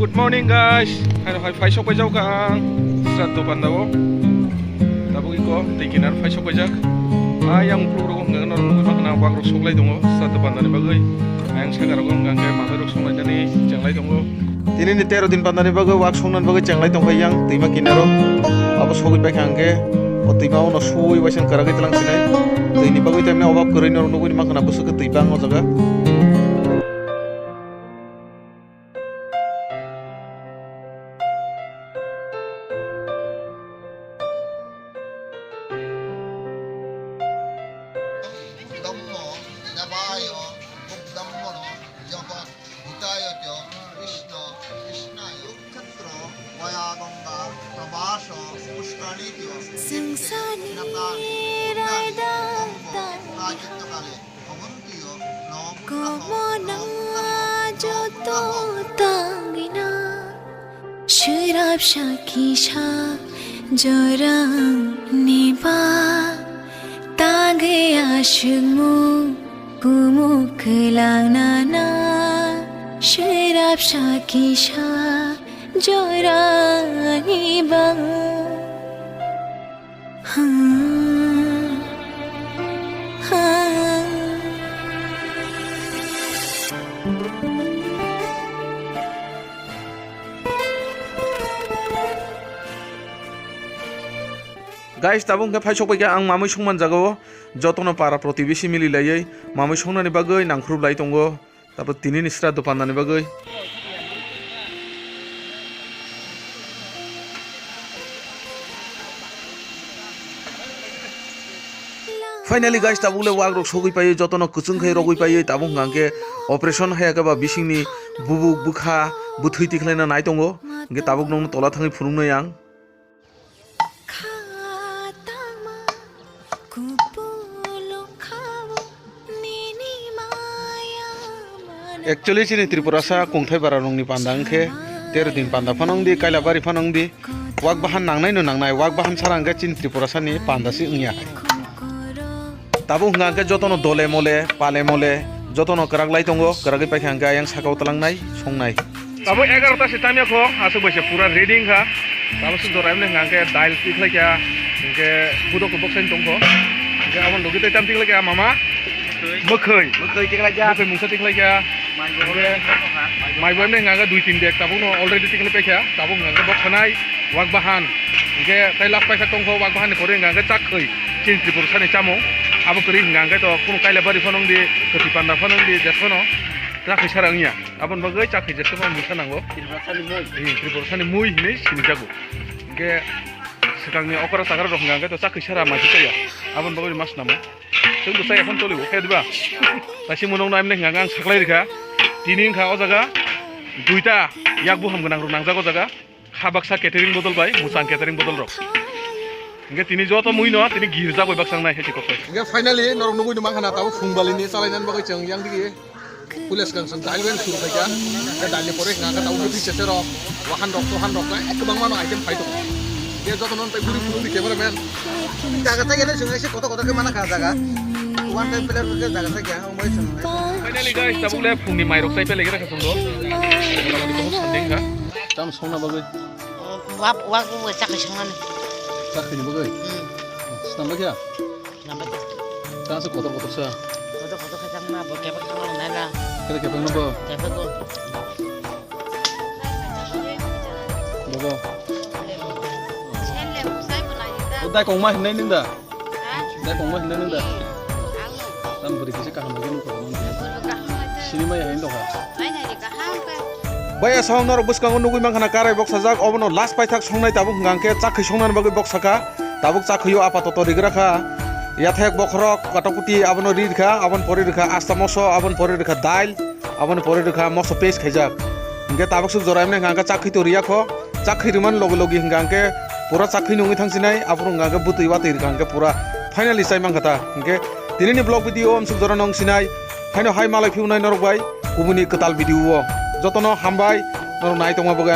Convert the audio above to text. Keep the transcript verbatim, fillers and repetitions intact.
Good morning, guys. Hai, hai, phai sok paijak ang Sraddho Panda o. Tabuk iko twi kinar phai sok paijak. Ayang ukulok rok hwnka norok nugwi mankha na, wak rok sok lai tongo Sraddho Panda ni bagwi. Ayang saka rok hwnka hwnkhe manwi rok sok lai nani cheng lai tongo. Tini ni tero din panda ni bagwi wak soknani bagwi cheng lai tongkha yang twima kinaro. Abo sogwi paikha hwnkhe o twima o no suwi waisa kwragwi tlang sinai. Twi ni bagwi tamni obab kwrwi norok nugwi mankha na, bwswk khe twi bang o jaga. Dhammo Devaya Buddhammono Jagat Hitaya Cha Krishna Krishnaya Khetro Vaya Ganga Prabhasa Pushkarani Tya Singsa Tirthe Natani Punyani Dhammo Prachitya Kale Bhavantu Yo No Komono joto tangina, sirap sakisa jorang niba, tangge aswkmung kumuk kwlang nana, sirap sakisa jorang niba. Guys, tabuk hwnkhe phai sok bai khe ang mamwi songman jaga o jotono para protibesi mili laiwi mamwi songnani bagwi nangkhrup lai tongo. Tapo tini ni sra dopan nani bagwi. Finally guys, tabuk le wak rok sogwi paiwi jotono kwchwng khai rogwi paiwi tabuk hwnkha hwnkhe operation haya khe ba bisingni bubuk bwkha bwthwi tikhlaina nai tongo, hwnkhe tabuk nokno tola thangwi phunuknai ang. Actually, chini Tripurasa kungthai bara rokni panda wngkhe tero din panda phano wngdi, Kailabari phano wngdi, wak bahan nangnai no nangnai, wak bahan sara wngkhe chini Tripurasa ni panda se wngya hai. Tabuk hwnkha hwnkhe jotono dole mole, pale mole, jotono kwrak lai tongo, kwragwi paikha hwnkhe ayang sakao twlangnai, songnai. Tabuk egarota se tamya kho, aswk bai se pura ready wngkha. Tabuk se jora emne hwnkha hwnkhe dail tikhlaikha, hwnkhe budok boksaini tongkho. Hwnkhe aboni logi tei tam tikhlaikha mama? Mwkhwi. Mwkhwi tikhlaikha. Mwkhwi mungsa tikhlaikha. Hwnkhe maibo emne hwnkha hwnkhe dui tin bag tabukno already tikhlai paikha. Tabuk hwnkha hwnkhe boksanai wak bahan. Hwnkhe tei last paisa tongkho wak bahanni pore hwnkha hwnkhe chakkhwi. Chini Tripurasani chamung. Abo kwrwi hwnkha hwnkhe to kunu Kailabari phano wngdi, Kwthwi Panda phano wngdi, jes phano chakkhwi sara wngya. Aboni bagwi chakkhwi jes phano mungsa nango. Tripurasani mui. Ee, Tripurasani mui hinwi sinijago. Hwnkhe swkangni okra chakra rok hwnkha hwnkhe to chakkhwi sara maising chaya. Aboni bagwi mas namo. Chwng bwsa ekhon tolibo khe diba? Taisi monok no aimne hwnkha ang saklai rikha. Tini wngkha o jaga duita yak buham gwnang rok nangjak o jaga. Kha baksa catering bodol bai mwchang catering bodol rok. Hwnkhe tini joto mui no tini girjak bai baksa wngnai hai se kokoi. Hwnkhe finally norok nugui no mankha na tabuk phung bali ni chalai nani bagwi chwng yang digi. Pules kang sang dal wen suru khaikha. Khe dal ni pore hwnkha khe tabuk bwtwi sese rok. Wahan rok, tohan rok, eh, kwbangma no item phai tongo. Khe joto no tei buri phunuk ni camera man. Jaga tei khe swngnai se kotor kotor khe mana kha jaga. One time player khe jaga tei khe, omo swngnai. Finally guys, tabuk le phung ni mai rok chai pele khe rw kha chwng do. Mota moti khe sandeng kha. Tam songna bagwi. Wak, wak bo chakhi songnani. Chakhi ni bagwi? Hmm. Swnam bagwi ya? Swnam bagwi. Tang se kotor kotor sa. Kotor kotor khe tang na bo kebak thang nai na. Kere kebak no bo? Kebak bo. Bobo. O dai kong ma hinai nung da? Dai kong ma hinai nung da? Tam bwrwi kisa kaham lagi nung kong. Sini mai hain doha. Baya song norok bwskango nugui mankha na karai boksajak, obono last paithak songnai tabuk hwnkha hwnkhe chakkhwi songnani bagwi boksakha. Tabuk chakkhwio apatoto rigra kha. Yathek bokhorok katakuti abono ri rikha, aboni pore rikha asta moso, aboni pore rikha dail, aboni pore rikha moso paste khaijak. Hwnkhe tabuk swk jora emne hwnkha hwnkhe chakkhwi to riya kho. Chakkhwi rwmani logi logi hwnkha hwnkhe pura chakkhwi nungwi thangsinai, aphuru hwnkha hwnkhe bwtwi watwi rwkha hwnkhe pura finally chai mankha ta. Hwnkhe tinini vlog video o amsuk jora nung sinai, haino hai malai phiunai norok bai kubuni kwtal video o. Jotono hambai, norok nai tongma bagwi.